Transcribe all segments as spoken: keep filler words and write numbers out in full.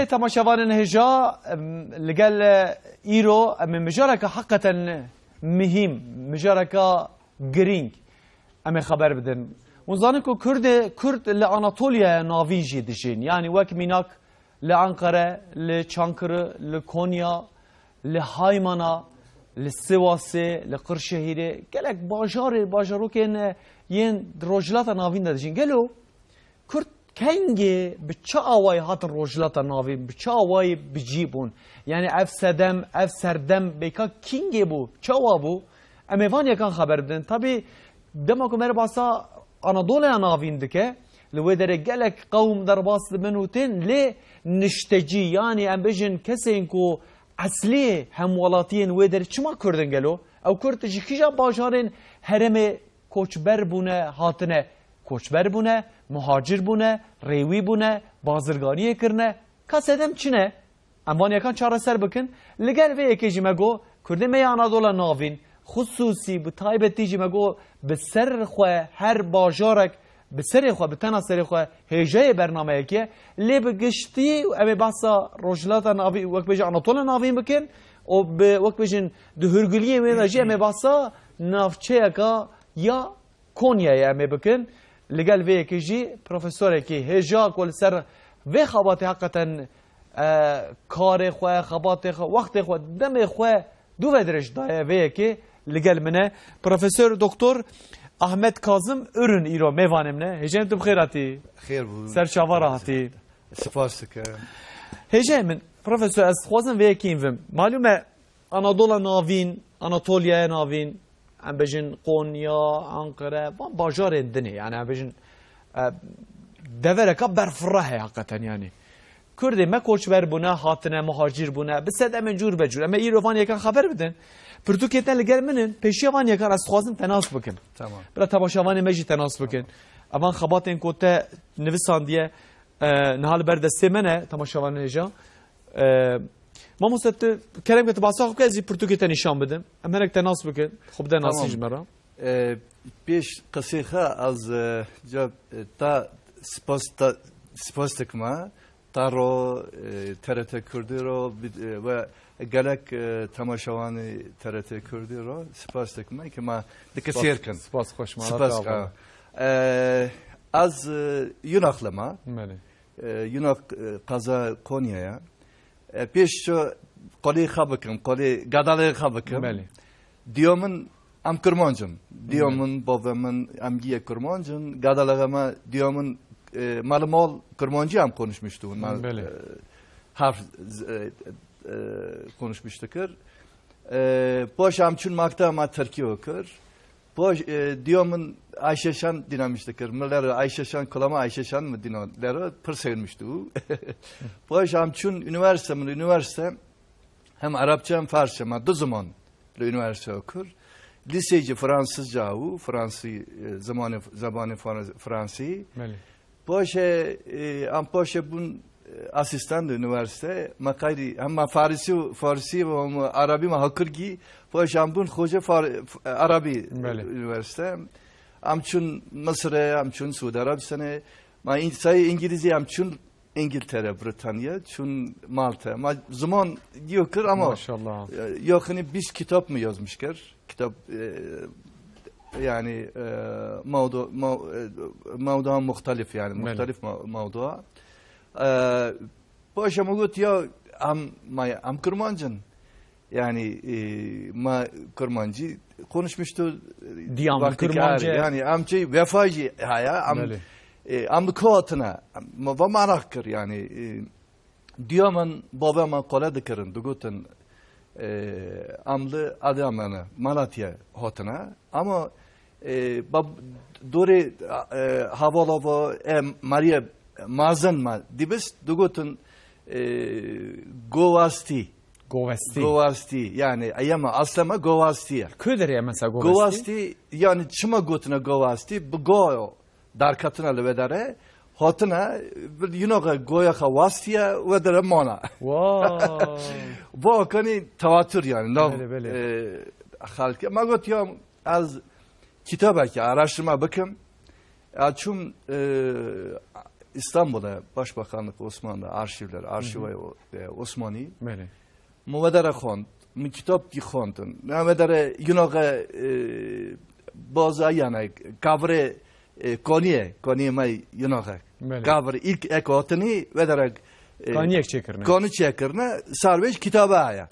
Temaşevanên hêja, em, li gel, e, îro em ê mijareke heqeten mihîm, mijareke girîng em ê xeber bidin. Hûn zanin ku Kurdê, Kurd li Anatoliyaya Navîn jî dijîn. Yanî wek mînak li Enqere, li Çankırı, li Konya, li Haymana, li Sivasê, li Qirşehîrê, gelek bajarê, bajarokên, e, yên Rojhilata Navîn de dijîn. Gelo Kurd kengê bi çi awayî hatin Rojhilata Navîn, bi çi awayî bi cî bûn? Yanî ev sedem, ev serdem bêka kîngê bû, çawa bû? Em ê van yekan xeber bidin. Tabî dema ku me re basa Anadolaya Navîn dike, li wê derê gelek qewm derbas dibin û tên lê niştecî, yanî em bêjin kesên ku eslî hemwelatiyên wê derê çima Kurd in gelo? Ew Kurd ji kîja bajarên herêmê koçber bûne, hatine? Koçber bûne, muhacir bûne, rêwî bûne, bazirganiyê kirine. Ka sedem çi ne? Em van yekan çareser bikin. Li gel vê yekê jî me got, Kurdê me ya Anadola Navîn, xisûsî, bi taybetî jî me got, bi ser xwe her bajarek, bi serê xwe, bi tena serê xwe hêjayê bernameyekê ye. Lê bi giştî em ê behsa Rojhilata Navîn, wek bêje Anatola Navîn bikin û bi, wek bêjin, di hûrguliyê wê de jî em ê behsa navçeyeka ya Konyayê em ê bikin. Li gel vê yekê jî profesorekî hêja ku li ser vê xebatê heqeten, e, karê xwe, xebatê xwe, wextê xwe, demê xwe dû ve dirêj daye vê yekê li gel min e. Profesor Doktor Ahmet Kazım Ürün îro mêvanê min e. Hêjayê min tu bi xêr hatî. Xêr bû. Ser çava re hatî. Spas dikim. Hêjayê min, profesor, ez dixwazim vê yekê vim. Malûm e, Anadola Navîn, Anatoliyaya Navîn, em bêjin Konya, Ankara, van bajarên din e. Yani em bêjin, e, devereka berfireh e heqeten yani. Kurdê me koçber bûne, hatine, muhacir bûne, bi sedemên cûr be cûr. Em ê îro van yekan xeber bidin. Pirtûkê te li gel min in, pêşiya van yekan ez dixwazim te nas bikim. Tamam. Bira temaşevanê me jî te nas bikin. Evan xebatên ku te nivisandiye, e, niha li ber destê me ne, temaşevanê hêja. E, mamoste, tu kerem ke tu basa xwe bike, ez jî pirtûkê te nîşan bidim. Em hinek te nas bikin. Xwe bide nasîn Tamam. ji me re. E, pêş qisê xwe ez, e, ca, e, ta spas, ta spas dikime. Ta ro, e, T R T Kurdî ro, bi-, e, ve gelek, e, temaşevanê T R T Kurdî ro spas dikime ki ma dike Spas, sêr kin. spas xweş, ma Spas, sağ ol. ha. E, ez, e, Yunaxlima. Belê. E, Yunak, e, qeza Konyaya. E, pêş ço qolê xwe bikim, qolê gadalê xwe bikim. Belê. Diyo min, em Kurmanc in. Diyo Belê. min, bavê min, em giye Kurmanc in. Gadalê me, diyo min, e, mal mal Kurmancî em konuşmuştu. Mal, Belê. e, harf, e, e, konuşmuştu kir. E, poş em çûn makta me Tirkî kir. Poş, e, diyo min Ayşe Şen dînamişte kir. Min lero Ayşe Şen, kulama Ayşe Şen mi dîna lero, pir sevinmiştu. Poş em çûn üniversite, min üniversite hem Arapça hem Farsça, ma du ziman li üniversite kir. Lîsê jî Fransızca û Fransî, e, zimanê, zebanê Fran-, Fransî. Belê. Paşê, e, em paşê bûn, e, asîstan di üniversite. Me qeyrî, hem me Farisî û Farsî û hem Arabî me hakir gî. Paşê em bûn xocê Far-, F-, Arabî Belê. üniversite. Em çûn Misirê, em çûn Suudi Arabistanê. Me în-, sayê Îngilîzî em çûn Îngiltere, Britanya, çûn Malta. Me ziman giyo kir ama, Maşallah. e, yaxinî bîst kitap mı yazmış kir. Kitap, e, yani, e, mewdu-, mew-, e, mewdua muhtelif yani, Belê. muhtelif me-, mewdua. E, paşa me got ya em, ma, em Kurmanc in. Yani, e, ma Kurmancî konuşmuştu, e, Diyam vakti Kurmancı. kar. Yani em şey vefa jî haya, em, Belê. e, em bi ku hatine, em, me va merak kir yani, e, Diya min, bavê min qale dikirin, digotin, e, em li Adıyamanê, Malatya hatine. Ama, e, bab-, dorê, e, hevala va, e, Mariye Mazin me dibist, digotin, e, Govastî. Govastî. Govastî, yani, eyema, aslema Govastî ye. Ku derê ye mesela Govastî? Govastî, yani, çima gotine Govastî? Bi go darketina li wê derê, hatine, yinoxe goya xwe wastiye, wê derê mana. Wow. Bu kanî tevatür yani, nav, Belê, belê. e, xelke. Ma got ya, ez kitabekî araştirma bikim. Ya çûm, e, İstanbul'da Başbakanlık Osmanlı arşivler, arşiva o-, e, Osmani. Belê. Min vedere xwend, min kitab kî xwendin. Ne vedere yunaxe, e, baza yani kavre, e, koniye, koniye may yunaxe. Belê. Kavre ilk ek hatini vedere, e, Kaniyek çêkirine. Koni çêkirine, sarvej kitabe haya.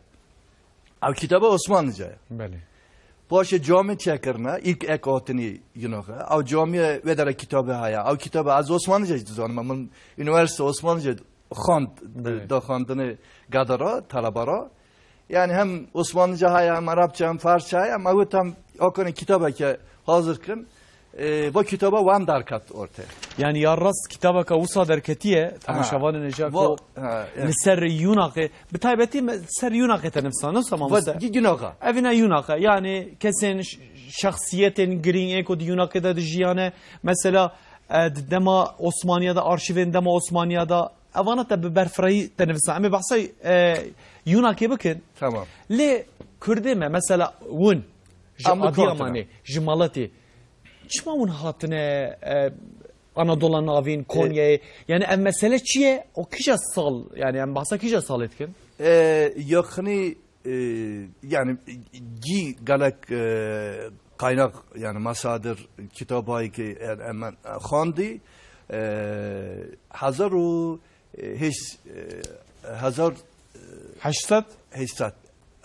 Ev kitabe Osmanlıca ya. Belê. Paşê cami çêkirine, ilk ek hatini yunaxe. Ev camiye vedere kitabe haya. Ev kitabe ez Osmanlıca dizanim. Min üniversite Osmanlıca xwend, Belê. Da xwendinê gadara, talebara. Yani hem Osmanlıca haya, hem Arapça, hem Farsça haya, ama wê tam akone kitabeke hazır kin. E, bu kitaba wan derket ortaya. Yani ya rast kitabeke wisa derketiye, Aha. Temaşevanê neca Va- ko ha, evet. Li ser Yunakê, bi taybetî me-, ser Yunakê te nivîsane, tamam Va- işte. Gi Yunaka. Evine Yunaka, yani kesên ş- şexsiyetên girîng ê ku di Yunakê de dijiyane, mesela, e, di dema Osmaniya de, arşivên dema Osmaniya de, evana te bi berfirehî te nivîsa. Em ê behsa, e, Yunakê bikin. Tamam. Lê Kurdê me, mesela, win, ji Em bi Adiyamanê, Kurdine. Ji Maletê, çima win hatine, e, Anadola Navîn, E, Konyayê? Yani ev mesele çi ye? O kîja sal, yani em behsa kîja salê dikin? E, yaxinî, e, yani, gî gelek, e, kaynak, yani masadir, kitabayê ki, e, em, e, xwendî, e, hezar û, e, hêş-, e, hezar, e, Heşt sed? Heşt sed,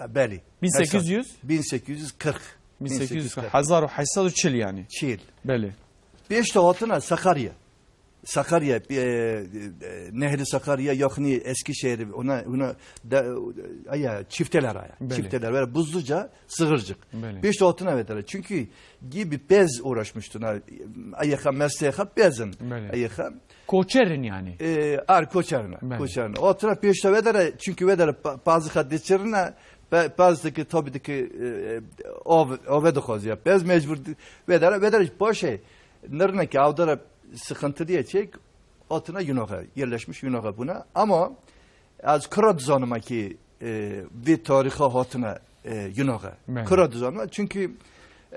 e, belê. Bin sekiz yüz? Bin sekiz yüz kırk. Bin sekiz yüz kırk. Hezar û heşt sed û çil yani. Çil. Belê. Pêş de hatine Sakarya. Sakarya, e, e, Nehri Sakarya, yaxinî Eskişehir, ona, ona da, aya, Çifteler aya. Belê. Çifteler, böyle Buzluca, Sığırcık. Belê. Pêş de hatine vedere. Çünkü gibi pez uğraşmıştın ha. Ayaxa, mesleğe pezin. Belê. Ayaxa. Koçerin yani. E, ar koçerine. Belê. Koçerine. O hatine pêş de vedere, çünkü vedere pa-, pazıxa diçirine, pe-, pazdaki tabii ki, e, e, ov-, ove de xwazî ya. Pez mecbur di-, vedere, vedere paşê. Nirneke avdara sıkıntı diye çek, hatine Yunaxa, yerleşmiş Yunaxa buna. Ama ez kura dizanime ki, e, vê tarixa hatine, e, Yunaxa. Belê. Kura dizanime. Çünkü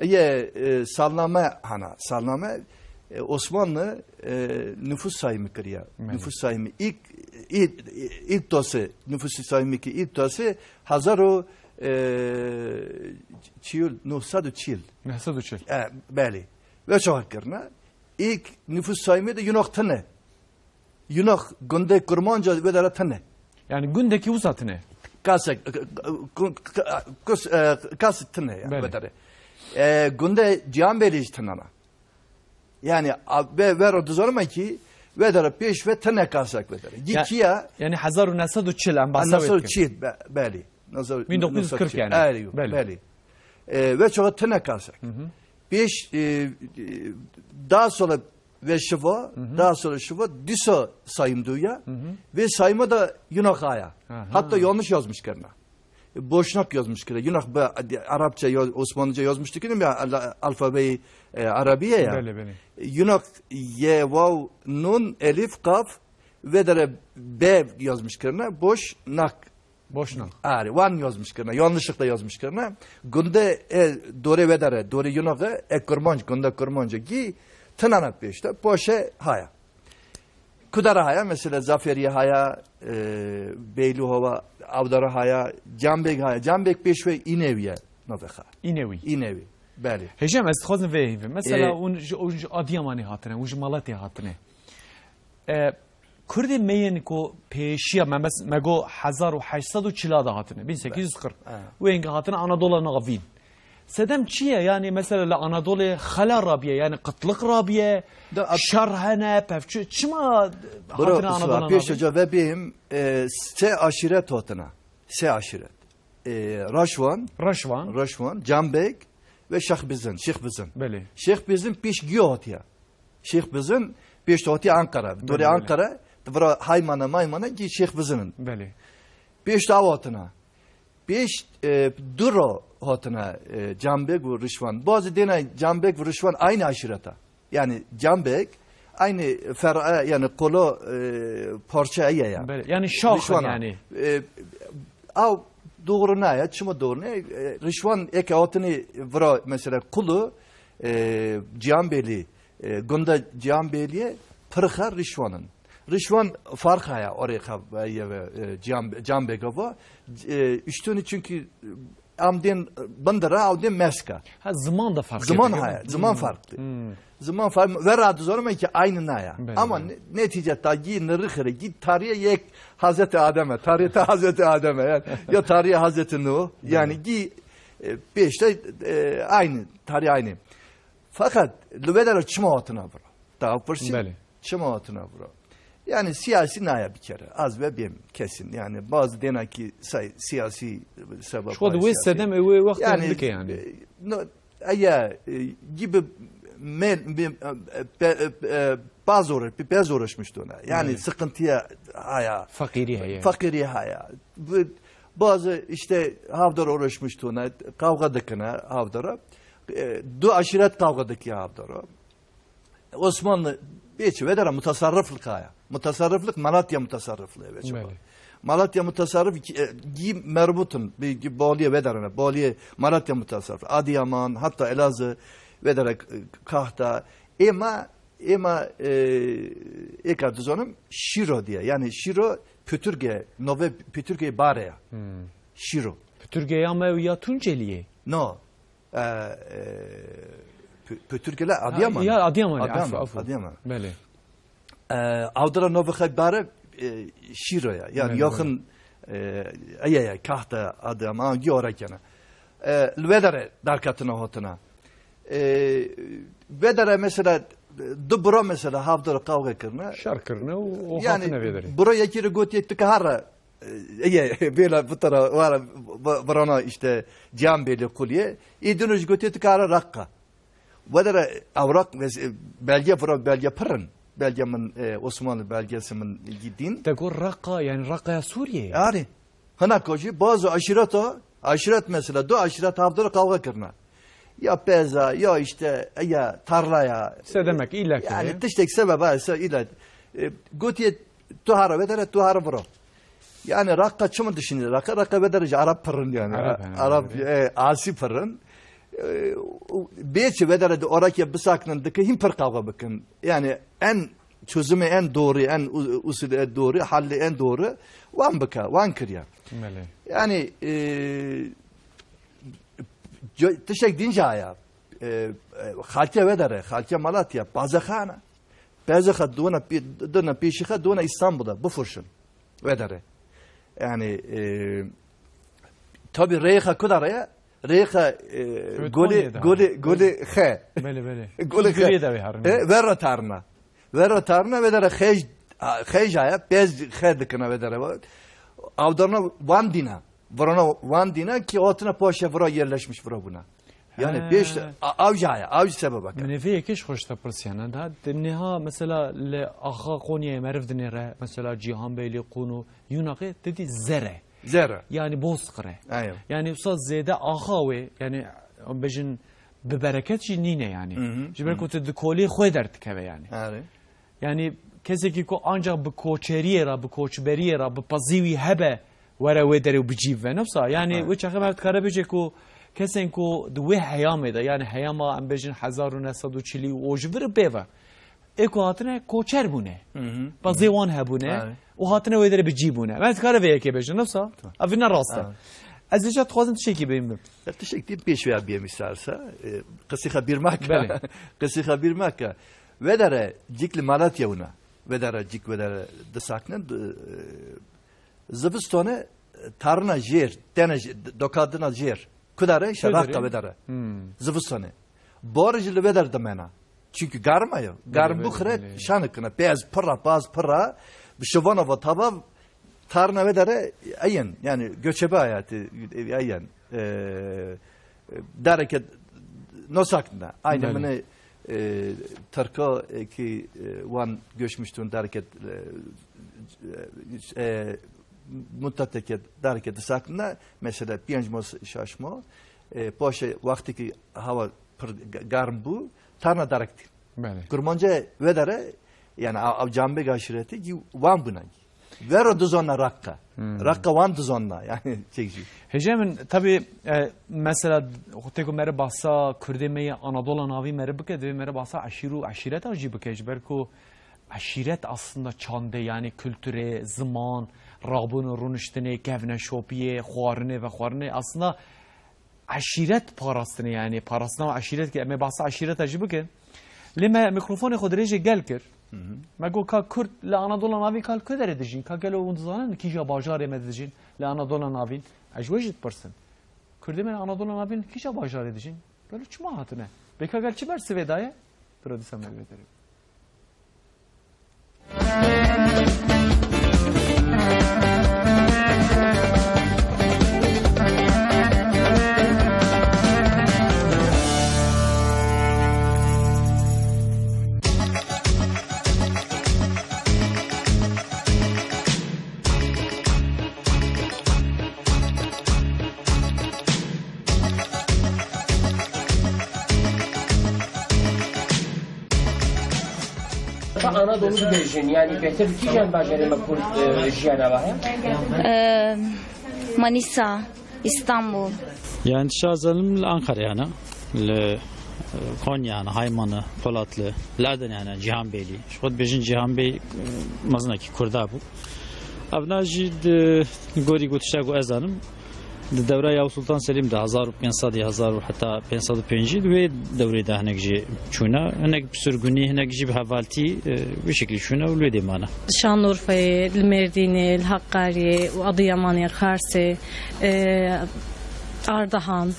ye, e, salname hana, salname, e, Osmanlı, e, nüfus sayımı kiriya. Belê. Nüfus sayımı ilk, ilk, ilk tası, nüfus sayımı ki ilk tası hezar û, e, çil, neh sed û çil. Neh sed û çil. E, belê. Ve çawa kirine. Îlk nüfus sayımı de Yunak tine. Yunak gundê Kurmanca vedere tine. Yani gundekî wisa tine? Kasek, kus, e, kas tine yani Belê. Vedere. E, gundê Cihanbeyli jî tine na. Yani a- ve, vero dizanime ki vedere pêş ve tine kasek vedere. Ya- Gikiya Yani hezar û neh sed û çil em behsa Nasıl wê dikin. Çiğ be- belli. Nasıl Bin dokuz yüz kırk yani. Belli. Belli. E, ve çok tine kasek. Hı hı. Pêş, e, e, daha sonra ve şiva, Hı hı. Daha sonra şiva, disa sayım duya Hı hı. Ve sayımı da Yunak aya. Aha. Hatta yanlış yazmış kerna. Boşnak yazmış kerna. Yunak be, Arapça yaz-, Osmanlıca yazmıştı ki ya al- alfabeyi, e, Arabiye ya. Belli, belli. Yunak ye, vav, nun, elif, kaf, vedere be yazmış kerna. Boşnak. Boşnak. Arê, wan yazmış kirine, yanlışlıkla yazmış kirine. Gunde e, dore vedere, dore Yunağı, e, Kurmanc, gunde Kurmanca gi, tınana pêşte, poşe haya. Kudara haya, mesela Zaferiye haya, e, Beylu hava, Avdara haya, Canbek haya. Canbek pêşve İneviye, novexa. İnevi. İnevi, belê. Hecem, ez dixwazim vê hîvim. Mesela, E, un ji, un ji Adiyamanê hatine, un ji Malatê hatine. E, Kurdê me yên ku pêşiya me, mes-, me got hezar û heşt sed û çila de hatine, bin sekiz yüz kırk. Ha. Wê hingê hatine Anadola Navîn. Sedem çi ye? Yani mesela li Anadolê xela rabiye, yani qitlik rabiye, Da at- şer hene, pevçû, çima Bro, hatine Anadola Navîn? Pêş hoca ve bêm, e, se aşiret hatine. Se aşiret. E, Raşwan. Raşwan. Raşwan, Canbek ve Şex Bizin, Şêx Bizin. Belê. Şêx Bizin pêş giyo hatiye. Şêx Bizin pêş hatiye Ankara. Dorê Belê, belê. Ankara, di vira Haymana, Maymana ki Şêx Bizin in. Belê. Pêş de ew hatine. Pêş, e, du ro hatine, e, Canbek û Rişwan. Bazı dêne Canbek û Rişwan aynı aşireta. Yani Canbek aynı fer'a, yani kolo, e, parça eye ya. Belê. Yani şax Rişwana. Yani. E, ew doğru ne ya? Çima doğru ne? E, Rişwan eke hatine vira mesela kulu, e, Cihanbeyli, e, gunda Cihanbeyliye pirxa Rişwanin. Rişwan farq haya orê xev-, e, ye ve, e, Cihan, Can Bega va. E, üç tane çünkü, e, am dên bindira, am dên meska. Ha, ziman da fark Ziman ediyor. Haya, ziman Hmm. farklı. Hmm. Ziman farklı. Ve rahat zoruma ki aynı naya. Belli, Ama belli. ne- netice ta gi nırıkhre, gi tarihe yek Hazreti Adem'e, tarihte Hazreti Adem'e yani. Ya tarihe Hazreti Nuh, yani Belli. gi, e, peşte, e, aynı, tarih aynı. Fakat li vedara çima hatine vira? Daha pırsin. Belli. Çima hatine vira? Yani siyasi naya bir kere. Az ve bêm kesin. Yani bazı dena ki say, siyasi sebep Şu anda var, wê siyasi. sedem, e, wê wextê Yani, dike yani. e, no, eya, e, gibi mel, bir, e, pe, e, e, bazı uğraş, bir bez uğraşmıştı ona. Yani Evet. sıkıntıya haya. Fakiri heye. Fakiri haya. Bu, bazı işte havdar uğraşmıştı ona. Kavga dikine havdara. E, du aşiret kavga dikiye havdara. Osmanlı beçi vedere mutasarrıflık haya. Mutasarrıflık Malatya mutasarrıflığı ve çaba. Belli. Malatya mutasarrıf ki, e, gi merbutun, bir gi baliye vederene, baliye Malatya mutasarrıf. Adıyaman, hatta Elazığ vedere, e, Kahta. Ema, ema, e, eka dizonim Şiro diye. Yani Şiro Pütürge, Nove Pütürge Bareya. Hmm. Şiro. Pütürge ya me ya Tunceliye? No. E, e, Pü-, Pütürgele Ha, Adıyaman. ya Adıyaman, Adıyaman, afu, afu. Adıyaman. Belê. E, Avdira Novixay Bare, e, Şîro ya. Yani Belê, yakın, belê. e, eye ya, Kahta Adıyaman, hangi ora kena. E, li vedere darkatına hotuna. E, vedere mesela, du bura mesela havdara kavga kirine. Şer kirine û, û Yani, hatine vedere. bura yekî re gotiye tu ke hara Eye, bêla bu tara, wara, bu-, burana işte Cihan Beyli Kuliye. Î dino ji gotiye tu kara Rakka. Wedere evrak ve belge, vura belge pırın. Belge min, e, Osmanlı belgesi min gidin. Te got Rakka, yani Rakkaya Suriye. Yani, hına koji, bazı aşireta, aşiret mesela, du aşiret havdara kavga kirine. Ya peza, ya işte, ya tarlaya. Se demek, illa ki. Yani tiştek sebeba ise illa. E, gotiye, tu hara vedere, tu hara vura. Yani Rakka çi mi düşünür? Rakka, Rakka vedere ji Arap pırın yani. Arap, he, Arap, evet. e, asi pırın. E, o, bêçi vedere de oraya bisaknin dike, him pır kavga bikin. Yani en çözümü en doğru, en u-, usulü en doğru, halli en doğru. Wan bike, wan kiriye. Belê. Yani, e, co-, tiştek din jaya. E, e, xaltiye vedere, xaltiye Malatya, Pazexana. Pezexan dona pi-, dona pêşixe, dona İstanbul'a, bifurşun. Vedere. Yani, e, tabi rêxa kudara ya, rêxa, e, Evet, golê, Konya'da. golê, golê xe. Belê, belê. Golê Gulê xe. de ve harın. E, verra tarna. Verra tarna vedere xej, a, xejaya, pez xe dikina vedere. Avdarna van dina. Vurana van dîna ki hatine paşê vira yerleşmiş vira bûne. Yani He. pêş a-, avcaya, avcı sebeba ke. Min vê yekê ji xwe ji te pirsiyane da. Di niha mesela li axa Qonyayê meriv dinêre, mesela Cîhan Bey lê Qûn û Yûnaqê te dî zere. Zere. Yani bozqire. Aynen. Yani usa zêde axa wê, yani bêjin bi bereket jî nîne yani. Hı hı. Ji ber Hı. ku tu di kolê xwe derdikeve yani. Erê. Yani kesekî ku ancak bi koçeriyê re, bi koçberiyê re, bi pezî wî hebe were wê derê û bi cî ve. Nefsa, yani Ha. wê çaxê me dikare bêje ku kesên ku di wê heyamê de, yani heyama em bêjin hezar û neh sed û çilî û o ji vir bê ve. Ê ku hatine koçer bûne. Hı hı. Pezê wan hebûne Evet. û hatine wê derê bi cî bûne. Me dikare vê yekê bêjin, nefsa? Tamam. Ev ne rast e. Evet. Ez ê dixwazim tiştekî bêjim. Ya tiştek dî pêş veya biyem isterse. E, qisî xebir meke. Belê. Qisî xebir meke. Vedere cik li Malatya wina. Vedere cik vedere disakne. D-, e, zivistone, e, tarina jêr, tene jê-, dokadina jêr. Kudare, işte Kudare. Rakka vedere. Hmm. Zivistone. Barı jî li veder dimena. Çünkü garma ya. Garm Belê, bu belê, xire belê. şanı kına. Pez pırra, paz pırra. Bir şovana va tava Tarna vedere eyen, yani göçebe hayatı eyen, e, dereket nosakna. Aynı Belê. mını, e, Türko, e, ki, e, wan göçmüştün dereket, e, e, muttateket dereket sakna. Mesela piyanc mos şaşmo, e, poşe vakti ki hava pır ga-, garm bu, tarna darekti. Belê. Kurmanca vedere, yani av, av Canbek aşireti ki wan buna ki. Vero dizonna Rakka. Hmm. Rakka wan dizonna, yani çekci. Hêja min, tabii, e, mesela, tê ku mere bahsa Kurdê me yê Anadola navî mere bike, divê mere bahsa eşîr û eşîreta jî bike, ji ber ku Eşîret aslında çandê, yani kulturê, ziman, rabûn û rûniştinê, kevneşopiyê, xwarinê, vexwarinê, aslında eşîret parastinê, yani parastina eşîret ki em ê behsa eşîreta jî bikin. Lê me mikrofonê xwe dirêjê gel kir. Hı hı. Me got ka Kurd li Anadola Navîn ka li ku derê dijîn, ka gelo hûn dizanin kîja bajarê me dijîn li Anadola Navîn? Ez ji we jî dipirsim. Kurdê me li Anadola Navîn kîja bajarê dijîn? Gelo çima hatine? Bêka gel çi bersivê daye? Tu re dîsa me vê derê. Anadolu dibêjin, yani bêhtir bi kîjan bajarê me Kurd, e, jiyana ve heye? Ee, Manisa, İstanbul. Yani şazelim li Ankara'ya, li, e, Konya, Haymanı, Polatlı, Laden yani Cihan Beyli. Şu kadar bejin Cihan Bey, e, mazına ki Kurda bu. Evna jî di gorî gotişa ku ez zanim, di dewra Yavuz Sultan Selim de hezar û pênc sed ya hezar û heta pênc sed û pêncî di wê dewrê de hinek jî çûne. Hinek bi surgunî, hinek jî bi hevaltî, e, wî şeklî çûne û li wê dê mane. Şanlıurfa'yı, Merdin'i, Hakkari'yi, Adıyaman'ı, Kars'ı, e, Ardahan,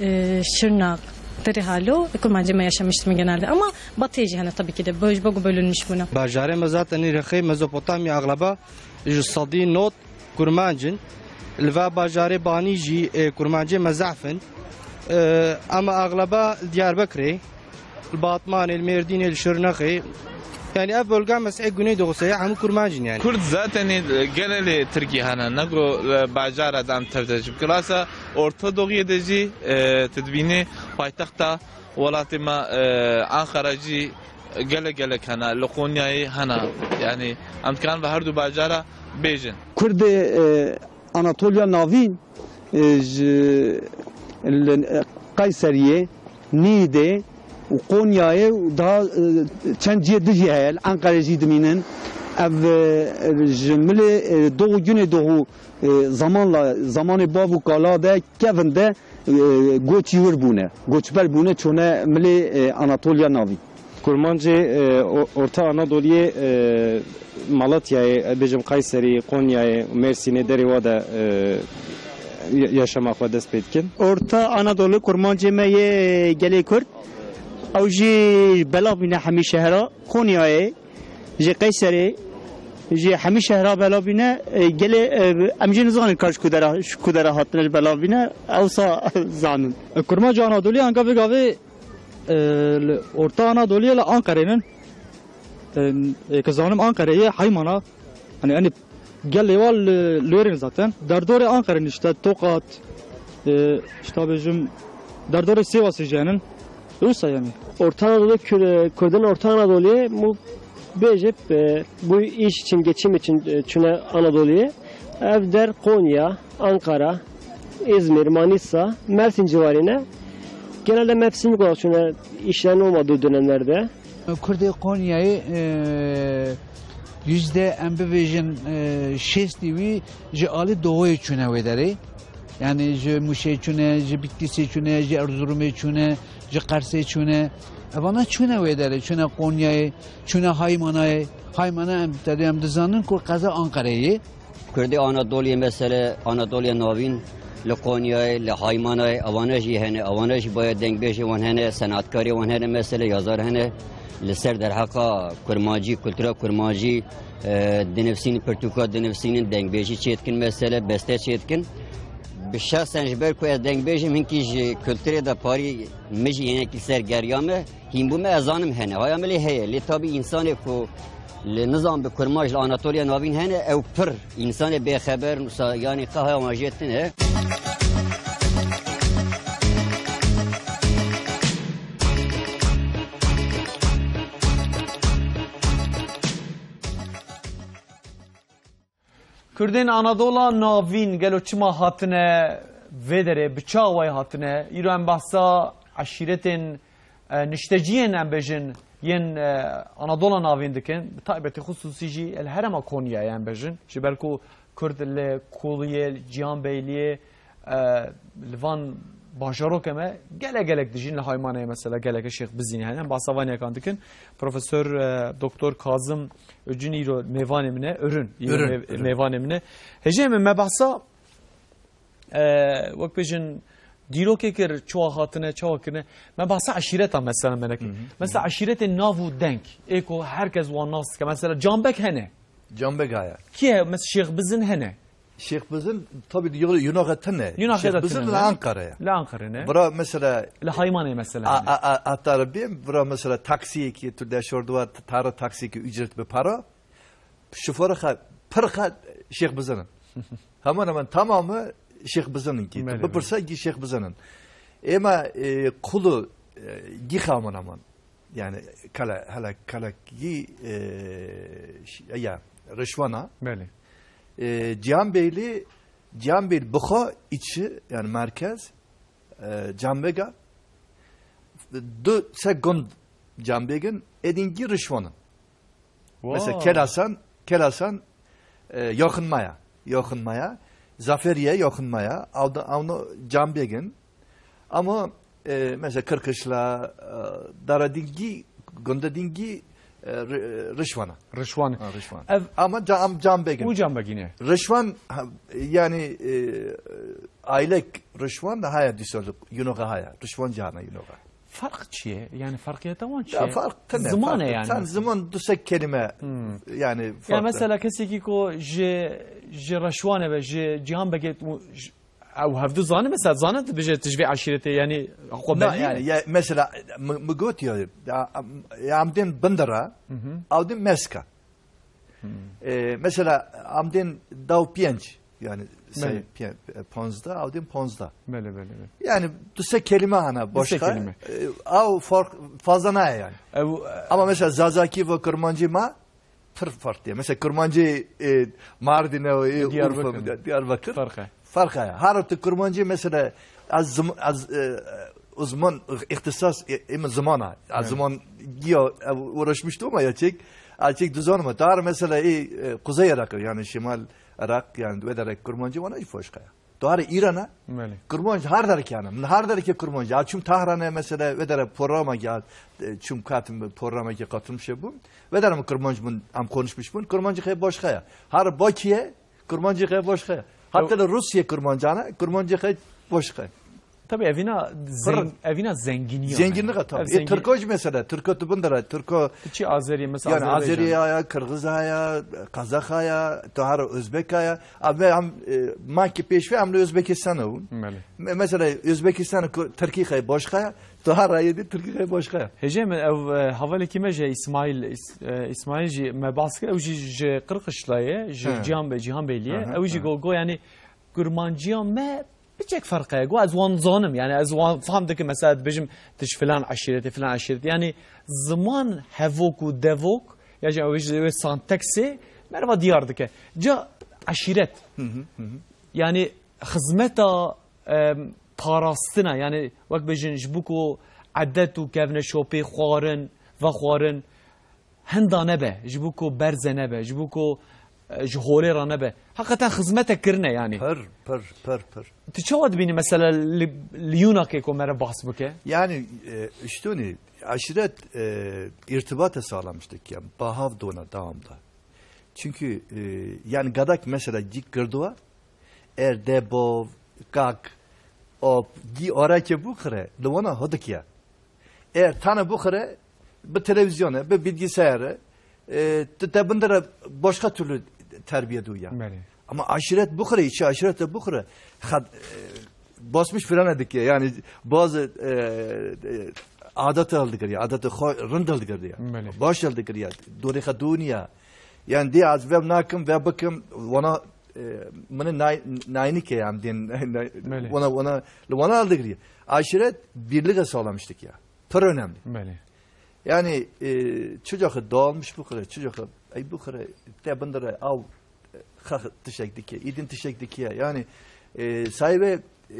e, Şırnak, Derihalo, Kurmancı'yı yaşamıştım genelde. Ama Batı'yı hani tabii ki de böl-, böl-, bölünmüş buna. Bajarê me zaten rexê Mezopotamya aglaba ji sedî not Kurmanc in. Li va bajarê banî jî, e, Kurmancê me zehf in. E, ama axleba li Diyarbekirê, li Batmanê, li Mêrdînê, li Şirnexê. Yani ev bölge mes'e Güneydoğusu ye, hemû Kurmanc in yani. Kurd zaten, e, gelê li Tirkiyê hene, ne ku, e, bajara dan tevde jî. Bilhassa Orta Doğu'yê de jî, e, tu dibînî paytexta welatê me, e, Ankara jî gelek gelek hene, li Qonyayê hene. Yani em dikarin ve her du bajara bêjin. Kurdê, e, Anatolya Navîn, e, ji, li, e, Kayseriyê, Nîdê û Qonyayê û daha, e, çend cihê din jî heye, li Enqerê jî dimînin. Ev, e, ji milê, e, Doğu Güneydoğu, e, zamanla, zamanê bav û kala de, kevin de, e, goçî wir bûne, goçber bûne, çûne milê, e, Anatolya Navîn. Kurmancê, e, o-, Orta Anadoliyê, e, Malatyayê, e, bêjim Kayserî, Konyayê, Mêrsînê, derê wa de, e, ya-, yaşama xwe dest pê dikin. Orta Anadolu kurmancê me yê gelê Kurd. Ew jî belav bîne hemî şehra Konyayê, ji Kayserê, ji hemî şehra belav bîne, e, gelê, e, em jî nizanin ka ji ku dera, ji ku dera hatine ji belav bîne, ewsa zanin. Kurmancê Anadoliyê anka vê gavê, e, li Orta Anadoliyê li Anqerê nin. E, e, ke zanim Anqerê ye, Heymana. Hani, hani gelê wa li, li wêrên zaten. Derdorê Anqerê nin işte, Tokat, e, işte bêjim, derdorê Sêwasê jî henin. Wisa yani. Orta Anadolu, Kür-, Kurdin Orta Anadolu'ya mu bêjip, e, bu iş için, geçim için, e, çüne Anadolu'ya. Ev der Konya, Ankara, İzmir, Manisa, Mersin civarına. Genelde mevsimlik olarak çüne işlerin olmadığı dönemlerde. Kurdê Konyayê, e, yüzde em bibêjin, e, şêstî wî ji alî doğuyê çûne wê derê. Yani ji Mûşê çûne, ji Bitlîsê çûne, ji Erzurumê çûne, ji Qersê çûne. Evana çûne wê derê, çûne Konyayê, çûne Haymanayê. Haymana em, tedê em dizanin ku qeza Anqereyê. Kurdê Anadoliyê, mesele Anadoliya Navîn, li Konyayê, li Haymanayê, evane jî hene, evane jî baye dengbêjê wan hene, senatkarê wan hene, mesele yazar hene, li ser derheqa kurmancî, kultura kurmancî, e, dinivsînin, pirtûka dinivsînin, dengbêjî çêdikin, mesele beste çêdikin. Bi şexsen ji ber ku ez dengbêj im, hinkî ji kulturê de parî min jî hinekî ser geriya me. Hîn bû me, ez zanim hene. Haya milê heye. Lê tabî însanê ku li nizam bi kurmac li Anatoliya Navîn hene, ew pir însanê bêxeber, wisa, yanî qe haya wan jê tune. Kurdên Anadola Navîn gelo çima hatine vê derê, bi çi awayî hatine? Îro em behsa eşîretên, e, nişteciyên, em bêjin, yên, e, Anadola navîn dikin, bi taybetî xusûsî jî li herêma Konyayê em bêjin. Ji ber ku Kurd li Koliyê, li Cihanbeyliyê, e, li van bajarokê me gelek gelek dijîn, li Haymanê mesela geleke Şêx Bizînê hene. Em behsa van yekan dikin. Profesor, e, Doktor Kazim Öcün îro mêvanê min e, Ürün. Îro Ürün, mêv-, Ürün. Mêvanê min e. Hêjê min me behsa, e, wek bêjin, dîrokê kir, çawa hatine, çawa kirine. Me behsa eşîreta mesela me nekir. Hı hı, Mesela hı hı. Eşîretên nav û deng, ê ku herkes wan nas dike. Mesela Canbek hene. Canbek haya. Kî ye? Mes-, Şêx Bizin hene. Şêx Bizin, tabii, Yunaxê tine. Yunaxê Şêx Bizin tine, li ne? Ankara'ya. Li Ankara'ya ne? Bura mesela Li Haymanê mesela a, yani. A, a, a, tarabim, bura mesela taksiyekî, tu deşor duvar, tara taksiyekî ücret bi para. Şoförü xa, pir xa Şêx Bizin. Hemen hemen tamamı Şêx Bizin ki. Bipirse ki Şêx Bizin. Ema, e, kulu, e, gî hemen hemen. Yani kale, hele kale gî, e, ş-, ya, Rişwana. Belê. E, Cihanbeyli, Cihanbeyli bixwe içi, yani merkez, e, Canbega. Du se gund Canbegin, edin gî Rişwanin. Mesela Kelasan, Kelasan, e, yakınmaya, yakınmaya. Zaferiye yakınmaya. Avda, avno Canbegin. Ama, e, mesela Kırkışla, e, Daradingi, Gundadingi, e, Ri-, Rişwana. Rişwan. Ha, Rişwan. Ev Ama ca-, am Canbegin. U Canbegine. Rişwan, ha, yani, e, ailek Rişwan da haya disoluk, Yunoga haya. Rişwan cana Yunoga. Fark çi ye? Yani farkiyeta wan çi Ya ye? Fark tine, Ziman fark e yani. Sen ziman dusek kelime Hmm. yani Ya fark. Mesela kesekî ku ji, ji Reşwanê ve ji Cihan Begê û ji, ew hevdu zane mesela zane tu bije tu ji vê eşîretê yani xwe Na, belli yani, ye. Ya mesela mi, mi got ya, ya, ya amdin bindira, Hı hı. avdin meska. Hmm. E, mesela amdin daw piyenc, yani say Belê. piyen-, e, panzda, avdin panzda. Belê, belê, belê. Yani duse kelime hana Duse başka. kelime. E, av fark fazla ne yani. Ev, e, Ama mesela Zazaki ve Kurmancı ma pir fark diye. Mesela Kurmancı, e, Mardin'e, e, Diyarbakır. Urfa, Diyarbakır. Fark e. Fark e. Her tu Kurmancı mesela az zım-, az, e, uzman, ihtisas, e, em zimana. Az Evet. zaman giya, e, uğraşmıştı ama ya çek, a çek düzen mi? Dar mesela, e, e, Kuzey Irak, yani Şimal Irak, yani ve derek Kurmancı vana iş başka ya. Dar İran'a Belê. Kurmancı her derek yani. Her derek Kurmancı. Ya çüm Tahran'e mesela ve derek programa gel, e, çüm katım programa ki katılmış bu. Ve derek Kurmancı bun, am konuşmuş bun. Kurmancı kay başka ya. Her Bakü'ye Kurmancı kay başka ya. Hatta Ew- da Rusya Kurmancana, Kurmancı kay başka. Tabii evina zeng-, Pırr. evina zenginiye. Zenginlik tabii. Ev E, zengin- Türkoj mesela, Türko tu bindira, Türko Çi Azeri mesela yani Azeri Azerbaycan. ya, Kırgız ya, Kazak ya, tu her Özbek ya. Abi hem, e, ma ki peşve hem de Özbekistan o. Belê. Me-, mesela Özbekistan ku-, Türkiye kay başka ya. Tu her ayı de Türkiye kay başka ya. Hêjê min ev, e, hevalekî me jî Îsmaîl, Îs-, e, Îsmaîl jî me behs kir, ew jî ji Qirqişla ye, ji He. Cihan Be-, Cihan Beylî ye. Hı hı, Ew jî hı. go, go, yani Kurmanciya me biçek ferq heye. Go ez wan zanim, yani ez wan fam dikim, mesela dibêjim tu ji filan eşîretê, filan eşîretê. Yani ziman hevok û devok, ya jî ew jî wê santeksê merva diyar dike. Ca eşîret. Hı hı, hı hı. Yani xizmeta, em, parastina, yani wek bêjin ji bo ku edet û kevneşopê, xwarin, vexwarin, hinda nebe, ji bo ku berze nebe, ji bo ku, e, ji holê re nebe. Heqeten xizmete kirine yani. Pir, pir, pir, pir. Tu çawa dibînî mesela li, li Yunakê ku mere bahs bike? Yani, e, işte onu, aşiret, e, irtibata sağlamıştık ya. Bahav dona devamda. Çünkü, e, yani gadak mesela cik girduwa, er de bov, kak, op, gi orake bu xire, li wana hodik ya. Eğer tane bu xire, bi televizyona, bi bilgisayarı, e, te, te bindire başka türlü terbiye duya. Belê. Ama aşiret bu xire, içi aşiret de bu xire, xad-, e, basmış filan edike, yani bazı, e, e, adet hildikir ya, adet xo-, rind hildikir ya. Belê. Baş hildikir ya, dorê xwe dûniya. Yani diye az vev nakim, vev bikim, wana, e, mini nay-, naynike ya, em dên, Belê. wana, wana, li wana hildikir ya. Aşiret birliğe sağlamıştık ya. Pir önemli. Belê. Yani, e, çicaxı dağılmış bu kadar, çicaxı, ay bu kadar, te bindire, av, e, xax tişek dike, idin tişek dike. Yani, e, sahibi, e,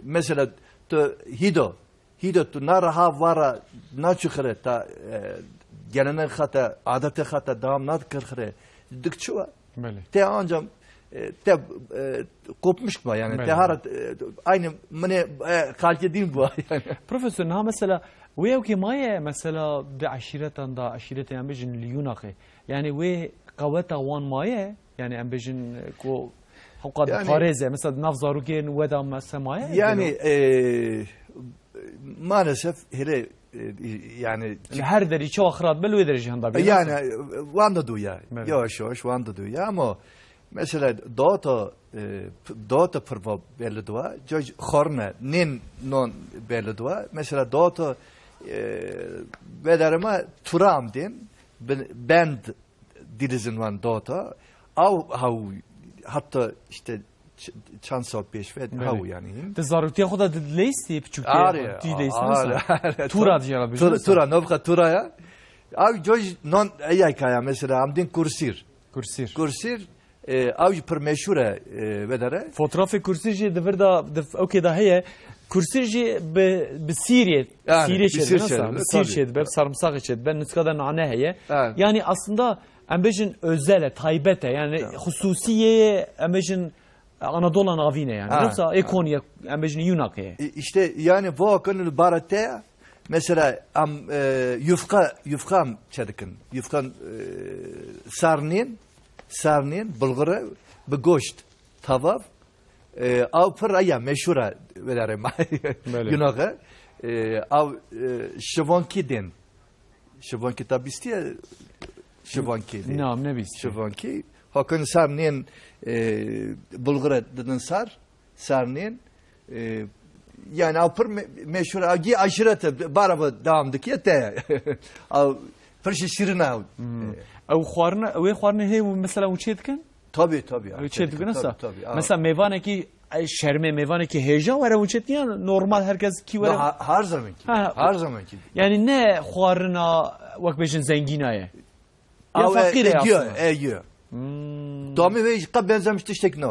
mesela, tu hido, hido tu na raha vara, na çuxire ta, e, gelenek xate, adetê xate devam nadikir xire. Dik çi wa? Belê. Te anca, e, te, e, kopmuş ba yani. Belê. Te hara, e, aynı mine, e, xalkê din bu yani. Profesor, niha mesela wê ewkê maye mesela di eşîretan da, eşîretê em bêjin li Yûnakê. Yani wê qeweta wan maye, yani em bêjin, e, ku hewqa Yani diparêze, mesela di nav zarokên we da mese maye? Yani, Dino? e, maalesef hele, e, yani Li her derî çawa xirat be li wê derê jî henda bîra Yani, se. e, wan da duya. Belê. Yavaş yavaş wan da duya ama mesela data, e, p-, data pirva belli dua. Coj xorne, nin non belli dua. Mesela data, e, vedarema turam din, ben-, bend dilizin wan data. Av haw hatta işte ç-, çand sal pêş ve Belê. Haw yani. Di zaroktiya xwe de di leyistî piçûktiya Are, xwe, tî leyistî are, nasıl? Are. Tura diyara Tura, bêjin tura, nasıl? Novka tura ya. Av coj non eyakaya mesela amdin kursir. Kursir. Kursir, e, av pir meşhur e, e, vedere. Fotoğrafê kursir jî di vir da, di f-, okê da heye. Kursir jî bi, bi sîrê, Yani, sîrê bir çêdibe, sîr nasıl? Çêdibe, Bir sîr tabii. Çêdibe, bi sarımsak çêdibe, niska da nane heye. Evet. Yani aslında em bêjin özel e, taybet e, yani Ya. Xusûsiyê, em bêjin Anadola navîn e yani. Ha, Yoksa ha. Ê Konya, em bêjin Yûnakê ye. E, işte yani vakin li barete mesela em, e, yufka, yufka em çedikin. Yufkan, e, sarnên, sarnên, bulgure, bi goşt, tavav, e, av pir aya meşhur e, vedare ma. Belê. Yûnakê. E, av, e, şivankî din. Şivankî ta bîstiye, şivankî dê. Na, em nebîstiye. Şivankî. Hakan sarnên, e, bulgure didin sar, sarnên, e, yani ew pir me-, meşhur, ew gî aşiret e, barava devam dikiye te. Ew pir jî şirin ew. Hmm. E. Ew xwarine, ew ê xwarine hê û mesela û çê dikin? Tabii, tabii, ya. Ew çê dikin, tabii, tabii, tabii, ya. Mesela mêvanekî, ay, şermê mêvanekî hêja were û çê dikin ya normal herkes kî were? Ha, her zamankî. Ha, ha. Her zamankî. Yani ne xwarina wek bêjin zengîna ye? Ya Ew e, fakîr e e, aslında. E, e. Hmm. Tamî ve qe benzemiş tiştek ne.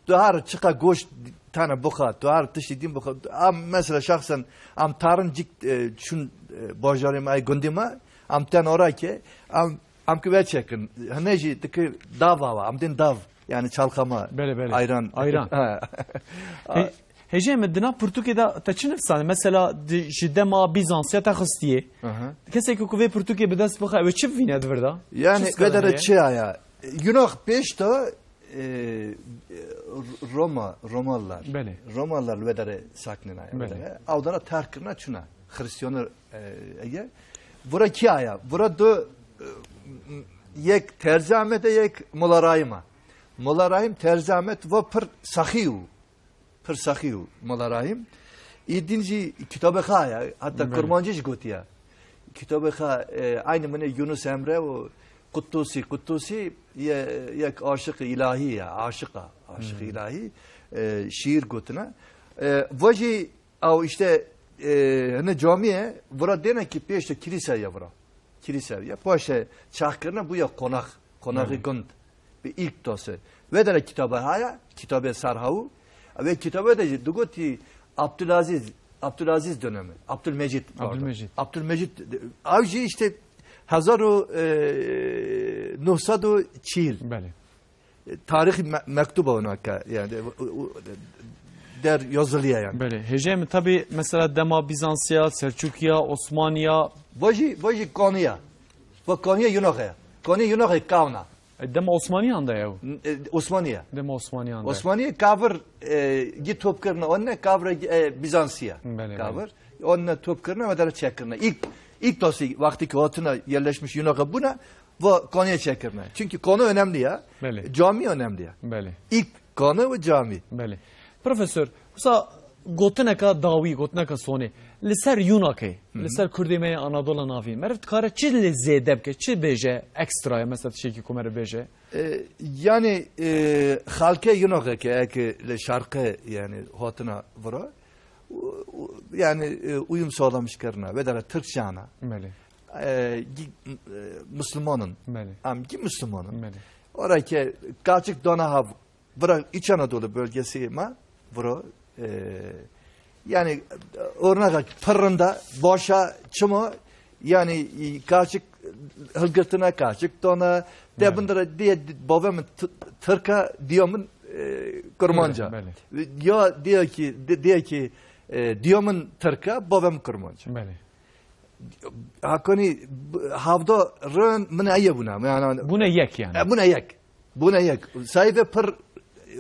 Tu her çiqa goşt tane bixa, tu her tiştî din bixa. Am mesela şahsen am tarin cik, e, çün, e, bajarê me, ay gundê me, am ten ora ke, am, am ki veçekin. Hene jî diki dav ava, am din dav. Yani çalkama. Belê, belê. Ayran. Ayran. Ha. He-, hêjê min di nav pirtûkê de te çi nivîsane? Mesela di, ji dema Bîzansiya te xistiyê. Aha. Kesek ku vê pirtûkê bi dest bixe, ew ê çi bivîne di vir de? Yani Çi sikelên vedere heye? Çi aya? Yunak pêş de, e, Roma, Romalılar. Belê. Romalılar li vedere saknina ya, Belê. Vedere. Ew dana terk kirina çuna. Hristiyanlar, e, ege. Vura kî aya? Vura du, e, yek Terzî Ahmet e, yek Mola Rahîm e. Mola Rahîm Terzî Ahmet va pir saxî û. Pir saxî û Mola Rahîm. Î din jî kitabê xwe heye, heta Belê. Kurmancî jî gotiye. Kitabê xwe, e, aynî min ê Yunus Emre û Quttûsî. Quttûsî ye, yek aşiqê îlahî ye, aşiq e, aşiqê Hmm. îlahî, e, şiîr gotine. E, va jî ew işte, e, hine camî ye, vira dêne ki pêş de kilîse ye vira. Kilîse ye. Paşê çaxkirine bûye qonax, qonaxê Belê. Gund. Bi ilk dose. Ve de kitaba haya, kitabê Sarhawu. Ve kitabe de jî digotî Abdülaziz, Abdülaziz dönemi. Abdülmecit, pardon. Abdülmecit. Abdülmecit, ew jî işte hezar û, e, neh sed û çil. Belê. E, tarîxî me-, mektuba ona ke, yani, o, o, der yazılıya yani. Belê. Hêjê min tabi mesela dema Bizansiya, Selçukiya, Osmaniya. Vajî, vajî Kaniya. Va Kaniya Yunaxê. Kaniya Yunaxê kavna. E, dema Osmaniyan da ew? N-, e, Osmaniye. Dema Osmaniyan da. Osmaniye kavir, e, gi top kirine, onne kavir, e, Bizansiye. Belê, belê. Kavir. Onne top kirine ve dere çek kirine. İlk, ilk dosi vakti ki hatına yerleşmiş Yunaxê buna, va Kaniye çek kirine. Çünkü Kani önemli ya. Belê. Cami önemli ya. Belê. İlk Kani ve cami. Belê. Profesor, wisa gotineka dawî, gotineka sonê. Li ser Yunakê, Hı hı. Li ser Kurdê me yê Anadola Navîn, meriv dikare çi lê zêde bike, çi bêje ekstra ye, mesela tiştekî ku meriv bêje? E, yani, e, xalkê Yunakê ke eke li şerqê, yani, hatina vira, u-, u-, yani, e, uyum sağlamış kirine, ve de Türkçe ana. Belê. E, gi-, e, Müslümanın. Belê. Em gi Müslümanın. Belê. Ora ke kaçık dana hav Vira İç Anadolu bölgesi ma, vira, e, yani, örnek pırrında başa çima Yani, e, kaşik hilgirtine, kaşik tane. Te Belê. Bin de diye bavê min t-, Tirk e, diya min, e, Kurmanc e. Belê, belê. Ya diye ki, di-, diye ki, e, diya min Tirk e, bavê min Kurmanc e. Belê. Hakanî, b-, hevda rin min eye bûne. Yani, Bûne yek yani. E, bûne yek. Bûne yek. Sayfê pir,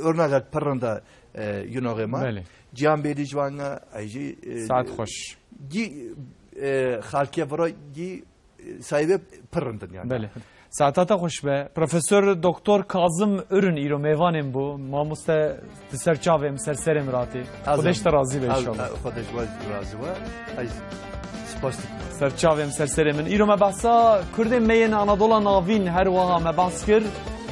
örnek pir rinda, e, yunaxê me. Belê. Cihan Bêdî ji wan e, ey jî, e, Saet xweş. Gî, e, xalkê vira gî, e, sayfê pir rindin yani. Belê. Saeta te xweş be. Profesor Doktor Kazım Ürün îro mêvanên bû. Mamoste, tu ser çavê min, ser serê min ratî. Xwedeş te razî be inşallah. Xwedeş we razî be. Ey, spas dikim. Ser çavê min, ser serê min. Îro me behsa Kurdên me yên Anadola Navîn her wiha me behs kir.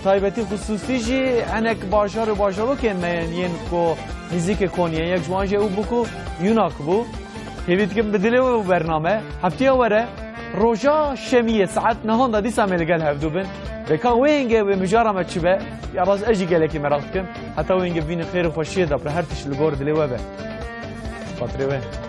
Taybetî xisûsî jî hinek bajar û bajarokên me yên, yên ku nîzîkê Konyê, yek ji wan jî ew bû ku Yunak bû. Hêvî dikim bi dilê we bû bername. Heftiya were, roja şemiyê saet nehan de dîsa me li gel hevdû bin. Vêka wê hingê wê mijara me çi be, ya rast ez jî gelekî meraq dikim. Heta wê hingê bibînin xêr û xweşiyê de, her tişt li gor dilê we be. Xatirê we.